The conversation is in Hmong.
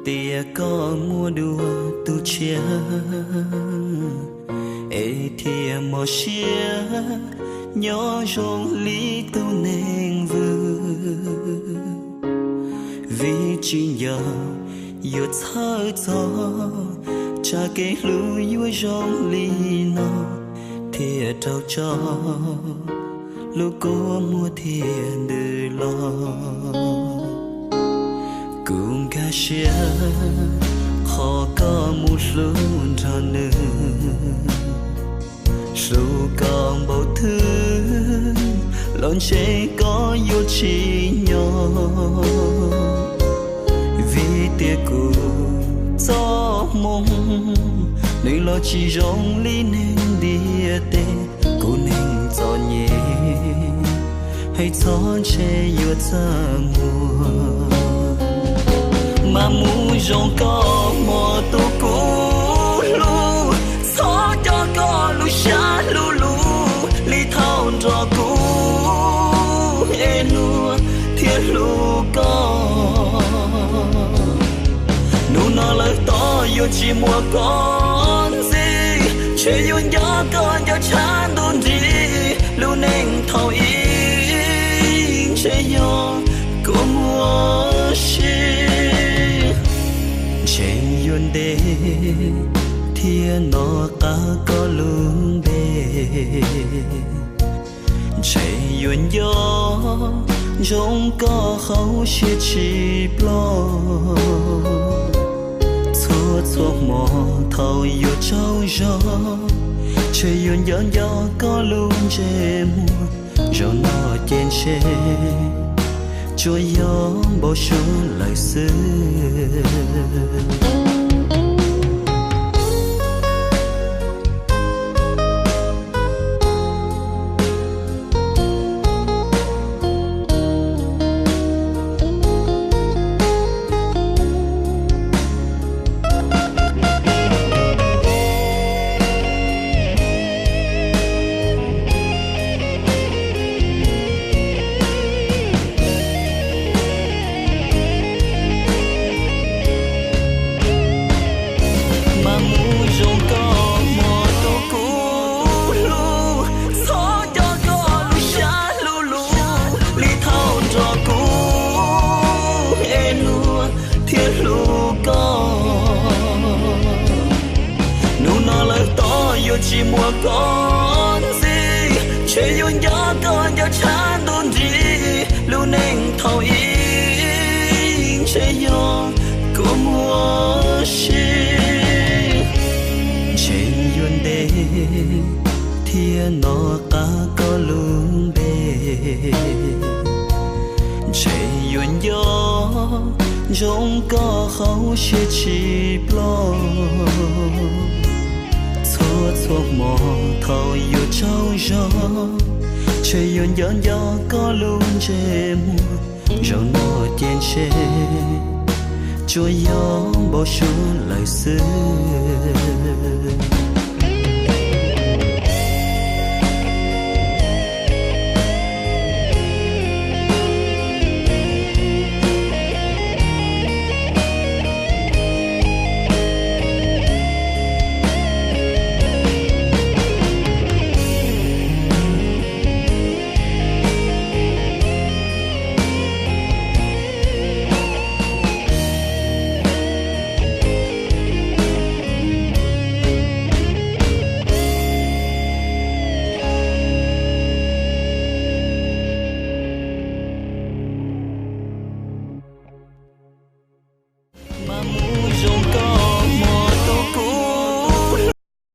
tias koj muaj dua tus tshiab, es thiaj mos siab nyob zoo li tus neeg vwm. Vim tsis nco yuav txhawj txog tsam kev hlub yuav zoo li no, thiaj raug tso lub kua muag thiaj ntws los. Kuv nkag siab qhov koj mus hlub nrog nws, hlub koj npaum twg los ntshe koj yuav tsis nyob. Vim tias kuv txoj hmoo nws los tsis zoo li neeg ntiaj teb, kuv neeg txom nyem hais txog ntshe yuav txaj muag. Mas mus zoo koj hmo tus kuv hlub, txhob coj koj lub siab hlub lug li thaum nrog kuv es luag thiaj hlub koj. Hnub no lawm tod yuav tsis muaj koj ntxiv, ntshe yuav nco koj nco tshaj ntuj nrig. Lub neej thaum ub ntshe yog kua muag si, ntshe yuav ntev thiaj nov qab koj lub npe. Ntshe yuav nco ntsoov koj hauv siab tsis ploj. Txhua txhua hmo thaum yuav tsaug zog, ntshe yuav nco nco koj lub ntsej muag. Zaum no ces ntshe tsuas yog npau suav lawm xwb. Mas mus zoo koj hmo tus kuv hlub, txhob coj koj lub siab hlub lug li thaum nrog kuv es luag thiaj hlub koj. Hnub no lawm tod yuav tsis muaj koj ntxiv, ntshe yuav nco koj nco tshaj ntuj nrig. Lub neej thaum ub ntshe yog kua muag si, ntshe yuav ntev thiaj nov qab koj lub npe. Ntshe yuav nco ntsoov koj hauv siab tsis ploj. Txhua txhua hmo thaum yuav tsaug zog, ntshe yuav nco nco koj lub ntsej muag. Zaum no ces ntshe tsuas yog npau suav lawm xwb.